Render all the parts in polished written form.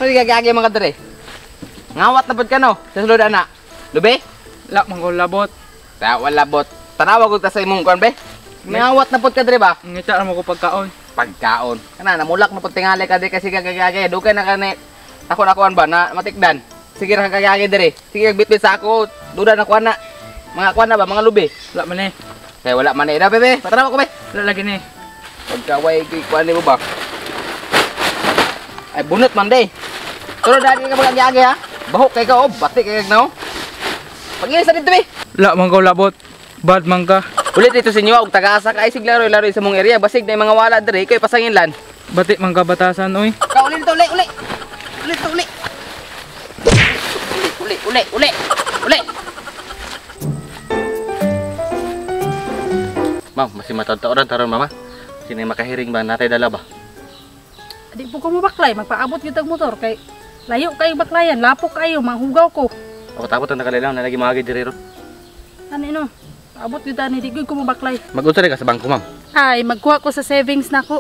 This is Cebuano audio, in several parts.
Pwede gagagi mga dere. Ngawat na pud ka no sa sulod ana. Lubi? La man ko labot. Ta wala bot. Tanawa gud ta sa imong kuan be. Ngawat na pud ka dere ba? Ngita ra mo ko pagkaon. Pagkaon. Kana namulak na pud tingali ka dere kasi gagagi. Dugay na kani. Ako na kuan ba na matikdan. Sige ra kagagi dere. Sige bitbit sa ako. Duda na kuan na. Mga kuan na ba mga lubi? La man eh. Kay wala man eh. Da bebe, patanawa ko be. La lagi ni. Pagkaway kay kuan nimo ba? Ay bunot man day. Pero dali ka magagi ha. Bahok kay ka oh, batik kay no. Pag-ilis na dito be. La man ko labot. Bad man ka. Ulit dito sa inyo og taga-asa ka ay sig laro-laro sa mong area basig na mga wala diri kay pasanginlan. Batik man ka batasan oy. Ka uli dito uli uli. Uli dito uli. Uli uli uli uli. Ma'am, masih matod-taoran taron mama. Sino makahiring ba natay dala ba? Di po ko mo baklay, magpaabot gyud tag motor kay layo kayo baklayan, lapok kayo, manghugaw ko. Ako tapot ang nakalilaw na lagi maagi diri ron. Ano no? Paabot gyud ani, di gyud ko mo baklay. Mag-unsa ka sa bangko, ma'am? Ay, magkuha ko sa savings nako.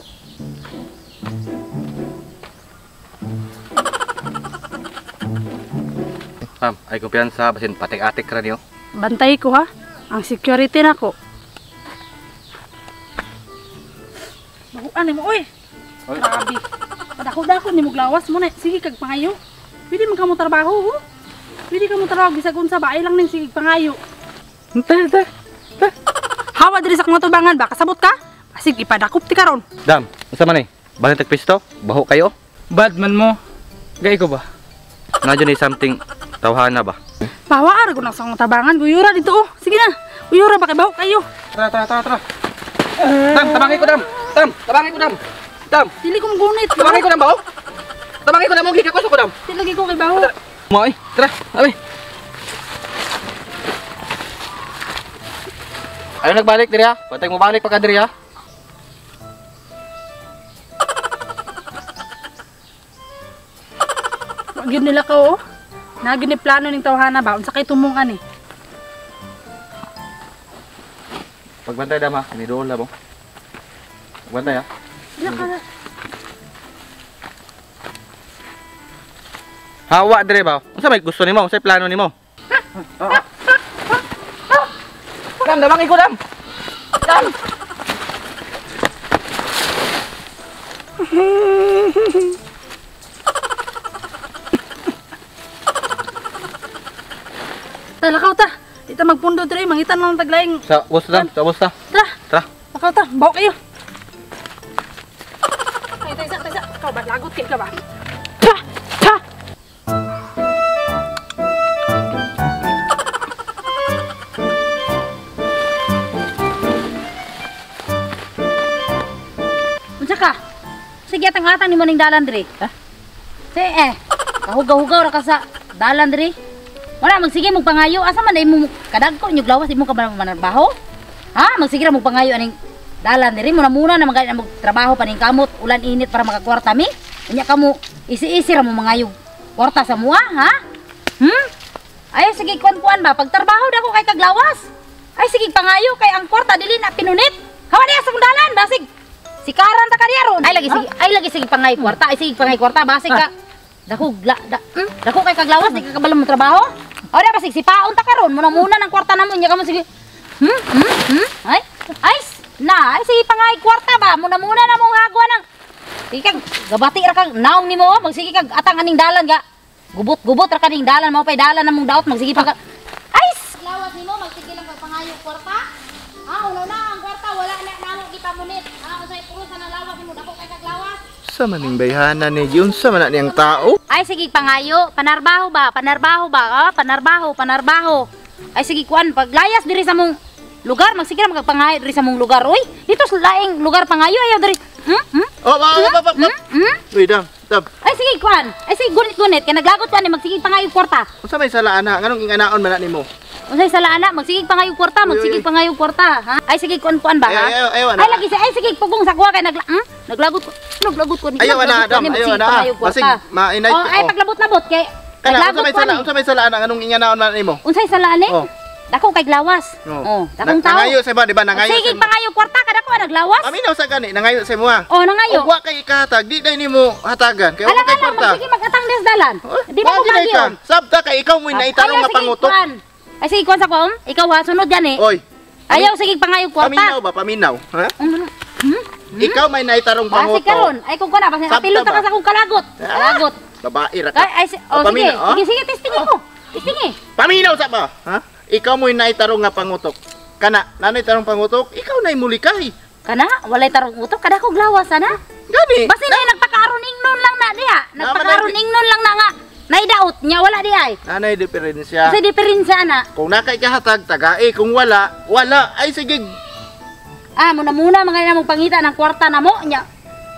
Ma'am, ay kumpiyansa basin patik-atik ra niyo. Bantay ko ha. Ang security nako. Baguan nimo oy. Grabe. Padako-dako nimo glawas mo na. Sige kag pangayo. Pwede man ka mo trabaho ho. Pwede ka mo trabaho bisag unsa ba ay lang ning sige pangayo. Ta ta. Ta. Hawa diri sa akong tubangan ba kasabot ka? Basig ipadakop ti karon. Dam, unsa man eh? Bahin tag pisto? Baho kayo? Bad man mo. Gay ko ba? Nandiyan ni something tawhana ba? Bawa ra gud sa akong tabangan, guyura dito oh. Sige na. Guyura ba kay baho kayo? Tara tara tara tara. Dam, tabangin ko dam. Dam, tabangin ko dam. Dam. Dili ko magunit. Tabangin ko dam baho. Tabangin ko dam og hikakos ko dam. Dili lagi ko kay baho. Mo ay, tara, abi. Ayaw nagbalik diri ha. Pantay mo balik pa ka diri ha. Wa gyud nila ka oh. Na gyud ni plano ning tawhana ba unsa kay tumungan eh. Pagbantay dam ha, ni dool mo. Pagbantay ha. Hawa dire ba? Unsa may gusto nimo? Unsa plano nimo? Dam, damangin ko dam. Dam. Ta lakaw ta. Di ta magpundo dire, mangitan lang taglaing. Sa ubos dam, sa ubos ta. Tara. Tara. Lakaw ta, bawo kayo. Ay, taysa, taysa. Ikaw ba lagot kay ka ba? Pa! Pa! Unsa ka? Sige atang-atang nimo ning dalan diri. Ha? Sige eh. Kahugaw-hugaw ra ka sa dalan diri. Wala magsige mong pangayo. Asa man imo kadagko inyo glawas imo ka ba manarbaho? Ha? Magsige ra mong pangayo aning dalan diri. Muna-muna na magani mo trabaho paning kamot, ulan init para makakwarta mi. Unya kamo isi-isi ra mo mangayo kwarta sa mua, ha? Hmm? Ay sige kuan-kuan ba pagtrabaho dako kay kaglawas. Ay sige pangayo kay ang kwarta dili na pinunit. Hawa diya sa kong dalan basig. Sikaran ta kaniya ron. Ay lagi sige pangay kwarta, ay sige pangay kwarta basig ka. Dako dako kay kaglawas di ka kabalo mo trabaho. Ora basig sipaon ta karon, muna-muna ng kwarta namo nya kamo sige. Ay, ay na, ay sige pangay kwarta ba, muna-muna na mong hagwa nang. Sige kag gabati ra kag naong nimo, magsige kag atang aning dalan ga. Gubot-gubot ra kaning dalan mao pay dalan namong daot magsige pa ka. Ay, lawas nimo magsige lang kag pangayo kwarta. Ah, uno na ang kwarta wala na namo gipamunit. Ah, unsay purusa na lawas nimo dako kay kaglawas. Sa maning bayhana ni giunsa man na niyang tao? Ay sige pangayo, panarbaho ba? Panarbaho ba? Ah, panarbaho, panarbaho. Ay sige kuan paglayas diri sa mong lugar, magsige ra magpangayo diri sa mong lugar oy. Dito sa laing lugar pangayo ayaw diri. Oh, ba, ba, ba, ba. Uy, dam, dam. Ay sige kuan. Ay sige gunit-gunit kay naglagot kuan ni magsige pangayo kwarta. Unsa may salaan ha? Nganong inganaon man na nimo? Unsay sala ana, magsige pangayo kwarta, magsige pangayo kwarta, ha? Ay sige kuan-kuan ba ha? Ayaw, ay lagi si ay sige pugong sa kuha kay naglagot ko. Naglagot ko ni. Ayaw ana, dam, ayaw ana. Basig ma-inite. Oh, ay paglabot-labot kay Kana naglagot unsa may sala, unsa may sala ana nganong inganaon man nimo? Unsay sala ani? Oh. Dako kay glawas. Oh, dakong tao. Nangayo sa ba, di ba? Nangayo Sige sa mo. pangayo kwarta kada ko naglawas. Paminaw sa gani, nangayo sa mo ha. Oh, nangayo. Ug wa kay ikahatag, di dai nimo hatagan. Kay wa Alam kay alam, kwarta. magsige mag-atang des dalan. Oh, Di ba ko wagi na bagyo? ka. Sabta kay ikaw mo'y naitarong Ayaw, nga sige, pangutok. kuan. Ay sige kuan sa ko. Ikaw ha, sunod yan eh. Oy. Ayaw sige pangayo kwarta. Paminaw ba? Paminaw? Ha? Ano? Hmm? Ikaw may naitarong Basi pangutok. karon, ay kung kuan na, basi Sabta apilo ta ba? ka sa akong kalagot. Ah. Kalagot. Babae ra ka. Ay, ay, oh, O, sige. paminaw, oh. Sige, sige, testingi mo. Testingi. Paminaw sa ba? Ha? Ikaw mo'y naitarong nga pangutok. Kana, nanay tarong pangutok, ikaw na'y mulikay. Kana, walay tarong utok, kada ko glawas ana. Gani. Basi na nagpakaaron ingnon lang na diha. Nagpakaaron ingnon lang na nga. Naidaot niya wala di ay. Nanay diferensya. Kasi diferensya ana. Kung nakay kahatag, tagae. Kung wala, wala. Ay sige. Ah, muna muna mga ina mong pangita ng kwarta na mo nya.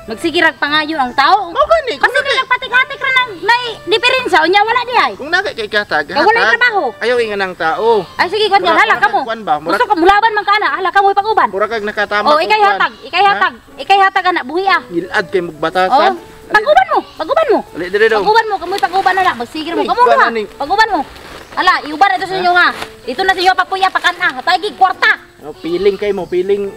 Magsigirag pangayo ang tao. Mao gani. Kung Basi na nakay, nagpatik-atik ra nang nay diferensya unya wala di ay. kung nakay kay kahatag, Kay walay trabaho. Ayaw inga ng tao. Ay sige kwan Mura- hala mura ka mo. kag kwan ba? Gusto ka mulaban man ka ana, hala ka mo ipag-uban. Mura kag nakatama. Oh, kung ikay kwan. hatag, ikay hatag, ikay hatag ana buhi ah. Ngilad kay Oh, mugbatasan. pag-uban mo, pag-uban mo. Ali dire daw. Pag-uban mo, kamoy pag-uban na lang, magsigir mo. Uy, Kamo kuwan ha. na ni. Pag-uban mo. Ala, iuban na ito sa inyo ha. Ito na sa inyo papuya pakan ah. Hatay kwarta. Oh, piling kay mo, piling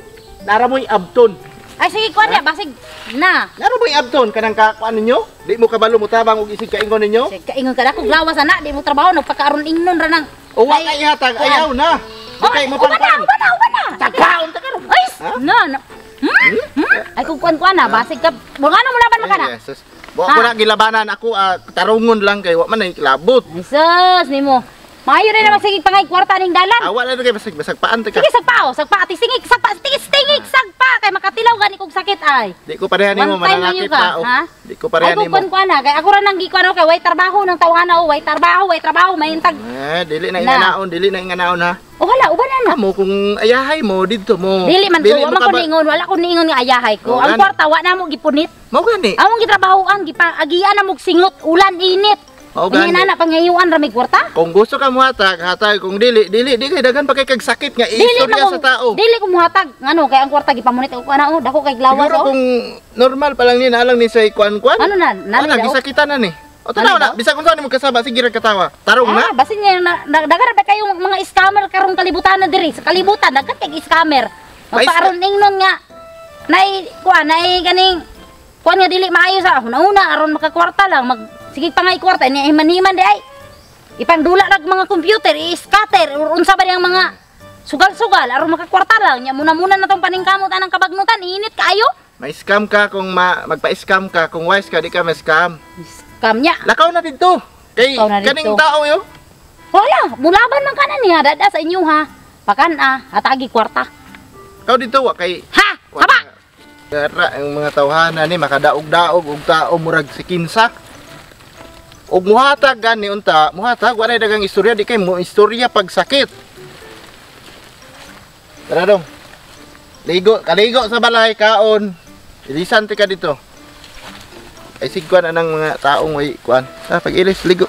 nara mo'y abton. Ay sige kwan ya, basig na. Nara mo'y abton kanang ka kuan ninyo? Di mo kabalo mo tabang og isig kaingon ninyo? Sige, kaingon ka na kung lawas ana, di mo trabaho nagpakaaron ingnon ra nang. O wa kay hatag, ayaw na. Di Oh, kay mo uban na, uban na, uban na. Tagkaon ta karon. Ay, na, na. Hmm? Hmm? Ay kung kuan kuan na, basig ka. Bunga na mo laban maka na. Ay, Jesus. Wa ko Ha? na gilabanan ako, tarungon lang kay wa man ay labot. Ay, sus, nimo. Maayo na naman sige pangay kwarta ning dalan. Awa na kay basag basag paan ta ka. Sige sagpa oh, sagpa ati singig, sagpa, tingig, tingig, sagpa kay makatilaw gani kog sakit ay. Di ko pareha nimo One time na mananakit yun ka, tao. ha? Di ko pareha Ay kung nimo. kuan kuan na, kay ako ra nang gikuan kay way trabaho ng tawhana oh, way trabaho, way trabaho, mahintag. Eh, dili na Na. inganaon, dili na inganaon ha. Oh hala, uban na na. Amo kung ayahay mo didto mo. Dili man ko, mo wa man ko niingon, wala ko niingon nga ayahay ko. Oh, Ang gani. kwarta wa na mo gipunit. Mao gani. Among gitrabahoan, gipaagian na mo singot, ulan init. Mao Unya gani. na na pangayuan ra may kwarta. Kung gusto ka muhatag, hatag. Kung dili, dili, di kay daghan pa kay kag sakit nga Dili istorya man sa tao. Dili ko muhatag ngano kay ang kwarta gipamunit ako ana oh, dako kay glawas Siguro oh. kung normal pa lang ni nalang ni sa kuan-kuan. Ano na? Nani Ano daw? gisakitan na ni. O tanaw Nani na, bisag unsa nimo kasaba sige ra katawa. Tarong na. Ah, basin niya na, daghan ba kayong mga scammer karong kalibutan na diri sa kalibutan daghan kay scammer. May Magpaaron ingnon nga nay kuan nay ganing kuan nga dili maayo sa una-una aron makakwarta lang mag sige pangay kwarta ni himan-himan di ay. Ipangdula rag mga computer, i-scatter or unsa ba diyang mga sugal-sugal aron makakwarta lang nya muna-muna na tong paningkamot anang kabagnutan init kaayo. May scam ka kung magpa-scam ka, kung wise ka di ka ma-scam. Scam niya. Lakaw na didto. Kay Lakaw na didto. kaning tao yo. Wala, mulaban man kana niya dada sa inyo ha. Pakan ah, hatagi kwarta. Kaw didto wa kay Ha? Haba! Kara ang mga tawhana ni makadaog-daog og tao murag si kinsa. Og muhatag gani unta, muhatag wa nay dagang istorya di kay mo istorya pag sakit. Tara dong. Ligo, kaligo sa balay kaon. Ilisan ti ka dito. Ay sigkuan anang mga taong way kuan. Ah, pag-ilis ligo.